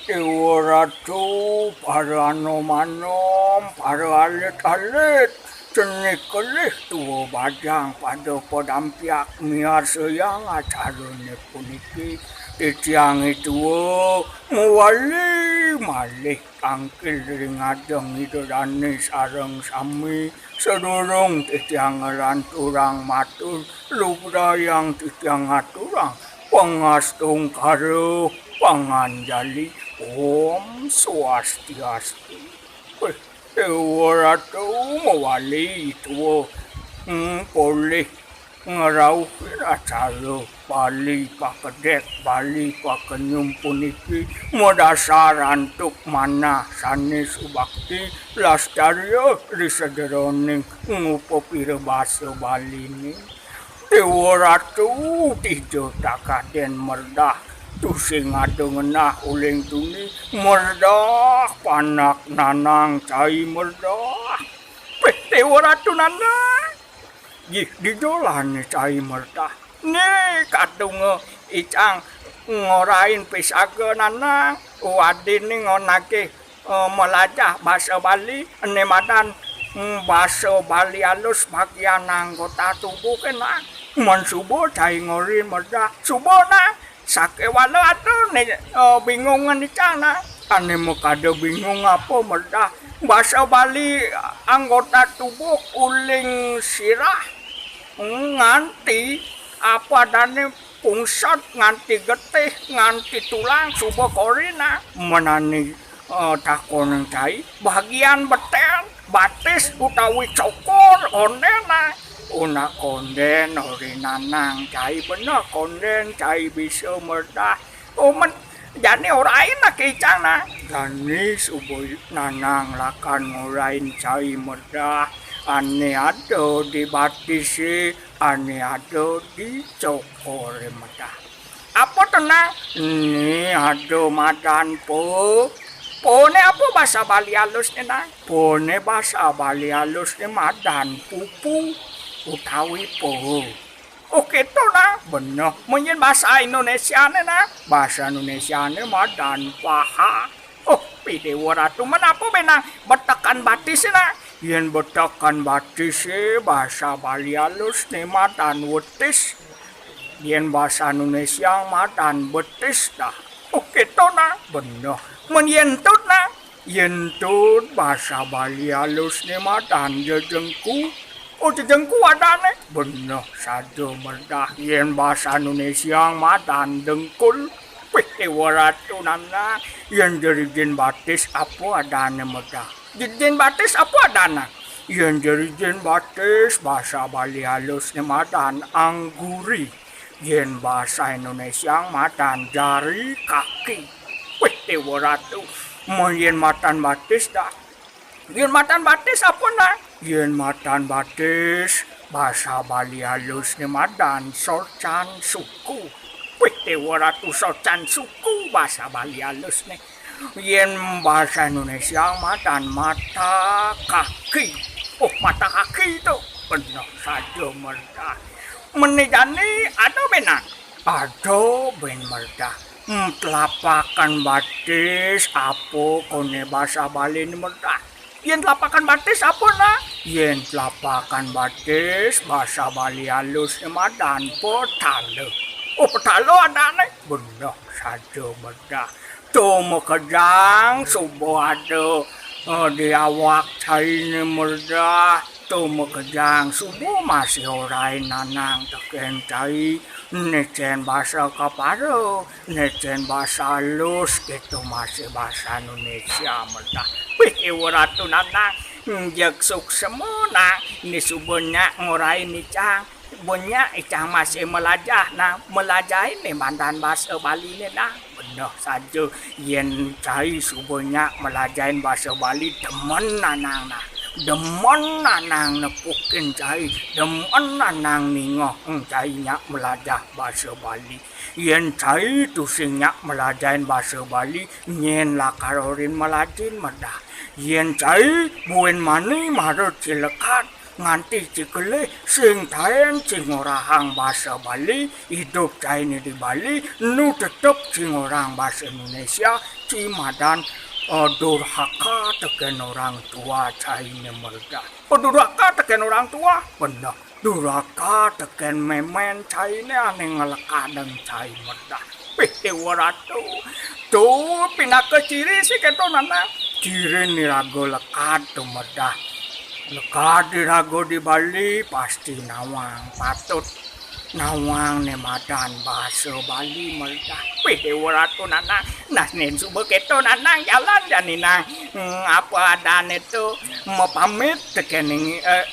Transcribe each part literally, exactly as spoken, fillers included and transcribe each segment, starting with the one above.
Déwa Ratu, para anom-anom, para alit-alit, cenik kelih tua bajang pada padampiak miarsayang acarané puniki. Titiang i tua mawali malih tangkil ring ajeng Ida Dané sareng sami. Sadurung titiang nglanturang matur, lugrayang titiang ngaturang pangastungkara panganjali. Om Swastiastu. Wéh, Déwa Ratu mawali tua, hmm, polih ngrauhin acara Bali pakedék, Bali pakenyum puniki madasar antuk manah sané subakti lastarya ri sajeroning ngupa pira basa Baliné. Déwa Ratu dija tak kadén merdah, tusing ada ngenah uling tuni, merdah panak Nanang cai merdah. Péh, Déwa Ratu Nanang. Yih, dija lané cai merdah. Né kadunga icang ngorahin pisaga Nanang, wadiné ngonagih, eh, malajah basa Bali, ené madan, hmm, basa Bali alus bagian anggota tubuh ké, Nang. Mén suba cai ngorahin merdah, suba, Nang. Sakéwala ada né, eh, bingungan icang, Nang. Ané makada bingung apa merdah? Basa Bali anggota tubuh uling sirah nganti apa adané pungsed, nganti getih, nganti tulang suba korina. Mén ané, eh, takonin cai, bagian betél, batis utawi cokor, ondén, Nang. Unak kondén, ori Nanang cai beneh kondén, cai bisa merdah. Oh, mén jani orahin aké icang, Nang. Jani suba Nanang lakar ngorahin cai merdah, ané ada di batisé, ané ada di cokoré merdah. Apa to, Nang? Né ada madan pa. Pané apa basa Bali alusné, Nang? Pané basa Bali alusné madan pupu utawi pa. Oh, kéto, Nang. Beneh. Mén yén basa Indonésiané, Nang? Basa Indonésiané madan paha. Oh, Déwa Ratu, mén apa bé, Nang? Betekan batisé, Nang? Yén betekan batisé, basa Bali alusné madan wetis. Yén basa Indonésia madan betis dah. Oh, kéto, Nang. Beneh. Mén yén tud, Nang? Yén tud, basa Bali alusné madan jejengku. Oh, jejengku adané? Beneh saja merdah. Yén basa Indonésia madan dengkul. Wéh, Déwa Ratu Nanang, yén jrijin batis apa adané merdah? Jrijin batis apa adané? Yén jrijin batis, basa Bali alusné madan angguri. Yén basa Indonésia madan jari kaki. Wéh, Déwa Ratu, mén yén madan batis dah. Yén madan batis apa, Nang? Yén madan batis, basa Bali alusné madan socan suku. Wéh, Déwa Ratu, socan suku basa Bali alusné. Yén basa Indonésia madan mata kaki. Oh, mata kaki to. Beneh saja merdah. Mén jani ada bé, Nang? Ada bén merdah. Hmm, tlapakan batis apa koné basa Baliné merdah? Yén tlapakan batis apa, Nang? Yén tlapakan batis, basa Bali alusné madan petala. Oh, petala adané? Beneh saja merdah. To makejang suba ada, eh, di awak cainé merdah. To makejang suba masih orahin Nanang tekén cai, né cén basa kapara, né cén basa alus, kéto masih basa Indonésia merdah. Wéh, Déwa Ratu Nanang, jeg suksma, Nang, né suba nyak ngorahin icang. Suba nyak icang masih malajah, Nang, malajahin né madan basa Baliné, Nang. Beneh saja, yén cai suba nyak malajahin basa Bali, demen Nanang, Nang. Demen Nanang nepukin cai, demen Nanang ningeh, hmm, cai nyak malajah basa Bali. Yén cai tusing nyak malajahin basa Bali, nyén lakar orin malajin merdah? Yén cai buin mani mara cilekat, Nganti ci kelih sing taén ci ngorahang basa Bali, idup cainé di Bali, nu tetep ci ngorahang basa Indonesia, ci madan, eh, durhaka tekén orang tua cainé meledah. Oh, durhaka tekén orang tua? Beneh. Durhaka tekén mémén cainé ané ngelekadang cai meledah. Pih, Déwa Ratu. Tuh, pinaka ciri sih kéto, Nanang. Cirin iraga lekad tumedah. Lekad iraga di Bali pasti nawang patut. Nawang né madan basa Bali meledah. Pih, Déwa Ratu, Nanang. Nah, nén suba kéto, Nanang, jalan jani, Nang. Hmm, apa adané to mapamit tekén ing, eh,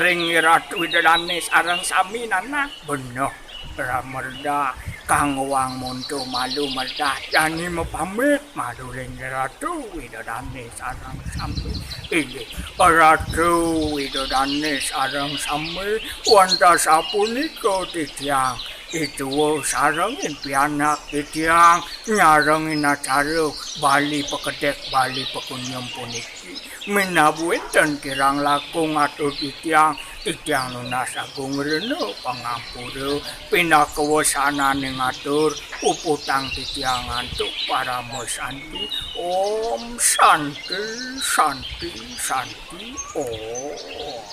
ring Ratu Ida Dané sareng sami, Nanang. Beneh, Ratu meledah, kanggawang monto malu meledah, jani mapamit malu ring Ratu Ida Dané sareng sami. Inggih, Ratu Ida Dané sareng sami, wantah sapunika titiang, i tua sarengin pianak titiang, nyarengin acara Bali Pakedék, Bali Pakunyem puniki. Minab wénten kirang langkung atur titiang, titiang nunas agung rena pangampura, pinaka wesananing atur, puputang titiang antuk parama santi. Om Santi, Santi, Santi, Om.